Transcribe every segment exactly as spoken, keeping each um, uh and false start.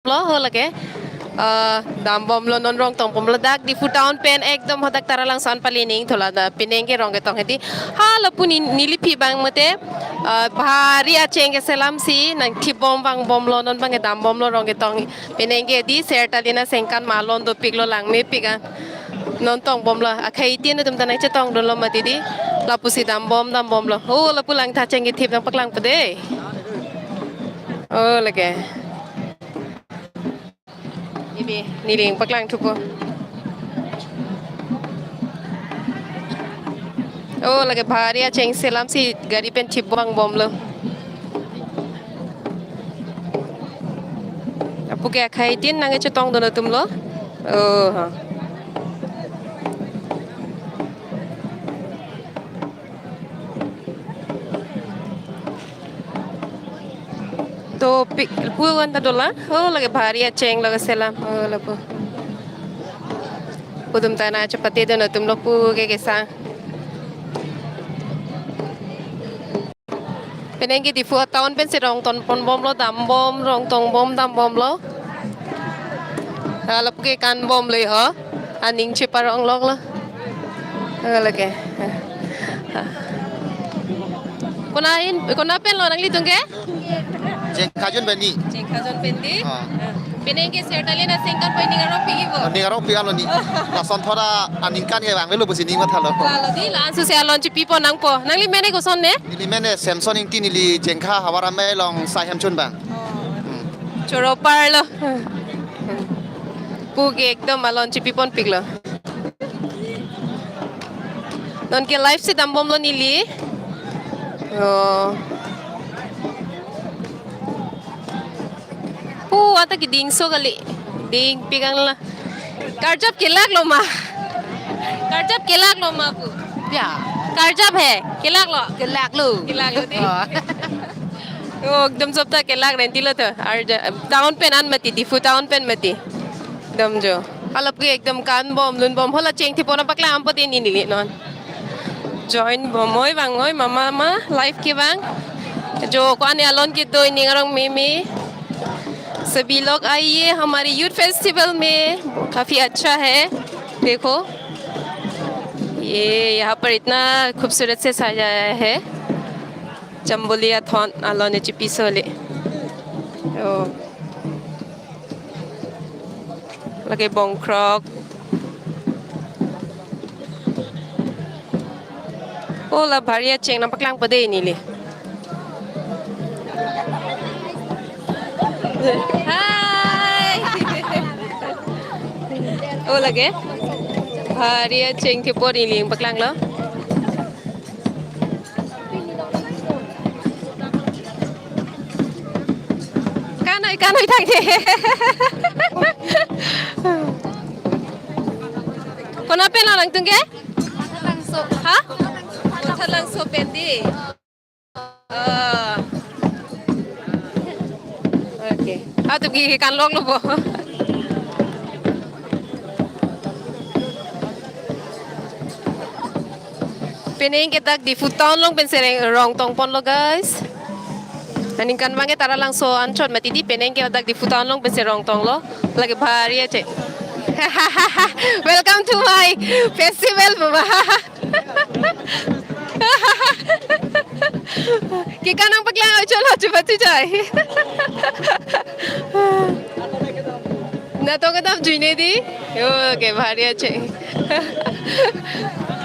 lo, ho lake. Ah, dambomlo, non rong tongbomlo, dak Diphu town pen ekdom hadak Taralangso an pali ning thola, da penang ke rong ketong hedi. Hala pu ni, neli aphi abang mate, ah, bhari acheng keselamsi nangthipbom vangbomlo, non abang ke dambomlo rong ketong. Penang ke di Sertalin aningkan ma alon dopiklo, langmepik an. Non tongbomlo, akhei tin atum ta nangchetongdunlo mati di. Lapusi dambom, dambomlo. Oh, lapu langtha cheng kethip nangpaklangpo dei. Oh, lake. Ibi, neli nangpaklangthupo. Oh, lake bhari acheng selamsi gari pen thipbom vangbomlo. Lapu ke akhei tin nangchetongdun atumlo. Oh, ha. Dopik pu an ta dolang. Oh, lake bhari acheng lake selam. Oh, lapu. Pu atum ta nangchepatedun atumlo, pu ke kesang. Penang ke Diphu town pensi rong tonponbomlo, dambom, rong tongbom, dambomlo. Ah, lapu ke kanbomlo ho. Aning cheparongloklo. Ah, lake. Ah. Konat in, konat penlo nanglitum ke? Jengkha zone pen di. Jengkha zone pen di? Ah. Ah. Penang ke Sertalin aningkan pen ning arong pikpo. Ning arong pik-etlo ni. Lason thora aningkan ke vangvelo pusi ning mathalo. Lalo di, la-an susi alon chepipon nangpo. Nangli mene koson ne? Neli mene Samson Ingti, neli Jengkha Havar Amei along Sai Hemchun abang. Oh. Hmm. Choro parlo. Pu ke ekdom alon chepiponpiklo. Non ke live si dambomlo neli. Oh. Pu ata kedingso kali. Dingpik anlo. Karjap kelaklo ma. Karjap kelaklo ma pu. Ya. Karjap he. Kelaklo. Kelaklo. Kelaklo di. Oh. Oh, ekdom sopta kelak rentilo to. Arja, town pen an mati, Diphu town pen mati. Ekdom jo. Halap ke ekdom kanbom, lunbom, hala chengthepo nangpaklangpo dei neli non. Join bom oi bang oi mama ma live ke bang. Jo ko-an alon kedo, ining arong meme. सभी लोग आइए हमारे youth festival में, काफी अच्छा है। देखो, ये यहाँ पर इतना खूबसूरत से सजाया है। Chamboli athon alon chepiso le. Oh. Lake bongkrok. Oh, la bhari acheng nangpaklangpo dei neli. Hi. Oh, lake. Bhari achengthepo neli nangpaklanglo. Kanoi, kanoi thangte. Konat pen lo nangtum ke? Ha? Thalangso pen dei. Ah. Okay. Atum ke kanloklo bo. Penang ke dak Diphu town along pensi reng-, rong tongponlo, guys. Aningkan bang ke Taralangso anchot mati dei, penang ke dak Diphu town along pensi rong tonglo. Lake bhari acheng. Welcome to my festival, mama. Kekan nangpaklang oi cholo chuba chuchai. Natong kedam juine dei. Yo, ke bhari acheng.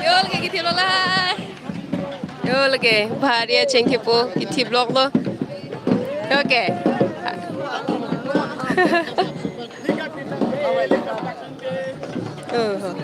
Yo, ke kithilo la. Yo, lake bhari achengthepo, kithip loklo. Okay. Oh.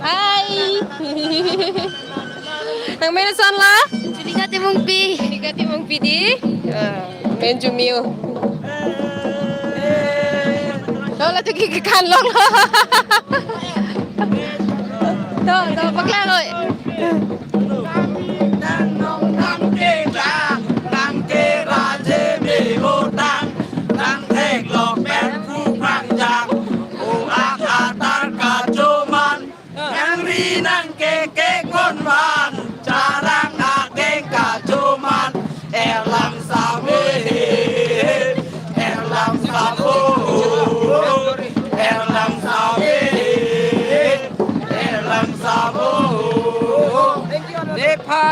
Hi. Nangmen koson la? Junika Timungpi. Junika Timungpi dei. Ah, men Jumio. To, la to ke, kekan lok. To, to, paklang oi.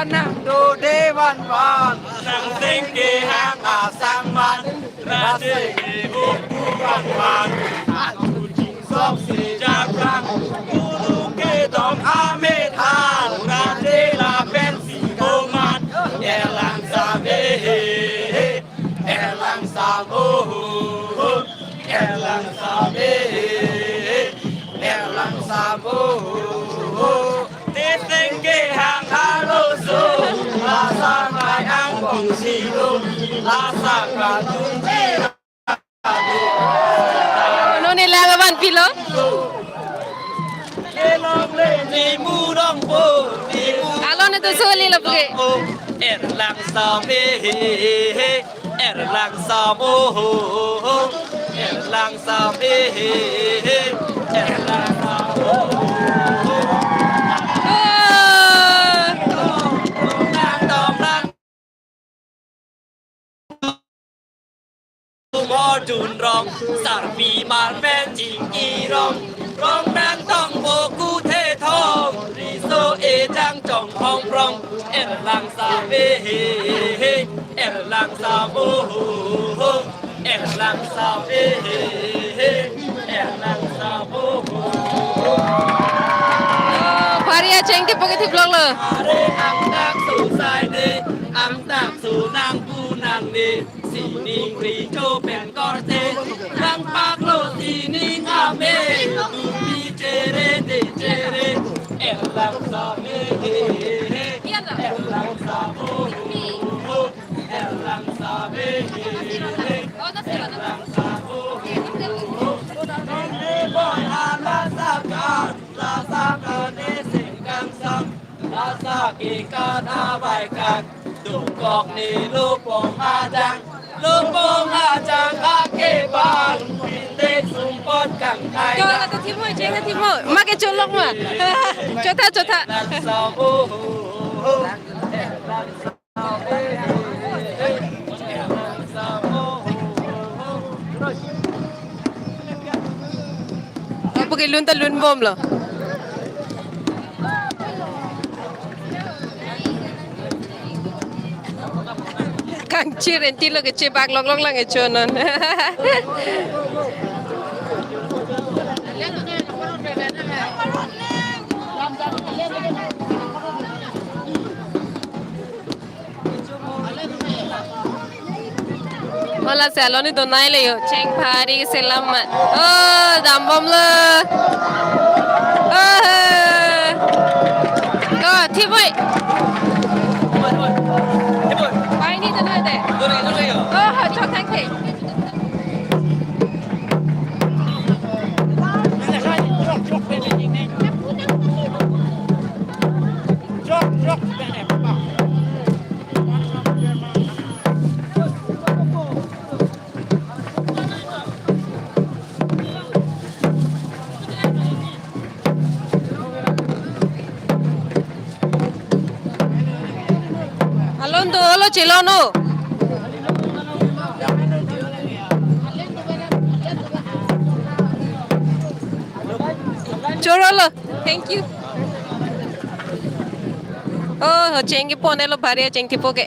Nang do de van van, nang seng kehang asangman, ra seng ke buku van van, aku ching sok si japlang, pulu kedong amet hal, ra de lapen si komat, Erlang Same he he, Erlang Same ho ho ho, Erlang Same he he, Erlang Same ho ho ho. Te seng kehang aloso, la Same angbong silo, la Same kadun jira. Non ne lang aban pilo. Kelong le ni murong po, ni murong. Alon itu suli lo puke. Erlang Same he he, Erlang Same ho ho ho, Erlang Same he he, Erlang Same ho ho ho. Oh. Tong lang, tong lang. Modun rong, sarpi mar pen chingki rong, rong nang tong bo ku the thong, riso ejang chong hong prong, Erlang Same he he, Erlang Same ho ho ho, Erlang Same he he, Erlang Same ho ho ho. Oh, bhari acheng kepo ke thip lok lo. Are ang tak so sai de, ang tak so nang bu nang ne, sining ri cho pen korte, nang pak lo sining ame, tupi chere de chere, Erlang Same he he, Erlang Same ho ho ho, Erlang Same he he, Erlang Same ho ho ho. Nang ne boy ala sakar, la sakar ne sengkang sang, la sa ke kada bai kang, tungkok ne lopong ajang, lopong ajang ake bang, pinde sumpot kang kai. Cho la ta thimo, cheng ta thimo. Ma ke cholok ma. Chotha, chotha. Erlang Same ho ho ho. Apo ke lun ta lun bom lo. Kangchir enti lo ke chebak lok lok lang echo non. Hala si aloni donai le yo, cheng bhari selam mat. Oh, dam bom lo. Oh, he. Ko, thiboi. Bai ni donai de. Oh, ha, chok thang the. Alon do, olo chelon o. Choro lo. Thank you. Oh, cheng kepo ne lo bhari cheng kepo ke.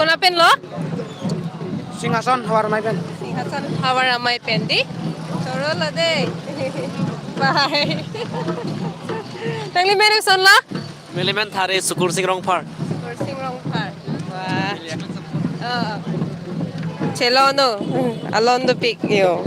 Konat pen lo? Singhason Havar Amei pen. Singhason Havar Amei pen di. Choro lo de. Bye. Nangli men koson lo? Neli men Thare Sukursing Rongphar. Sukursing Rongphar. Wah. Oh. Chelon o. Alon dopik yo.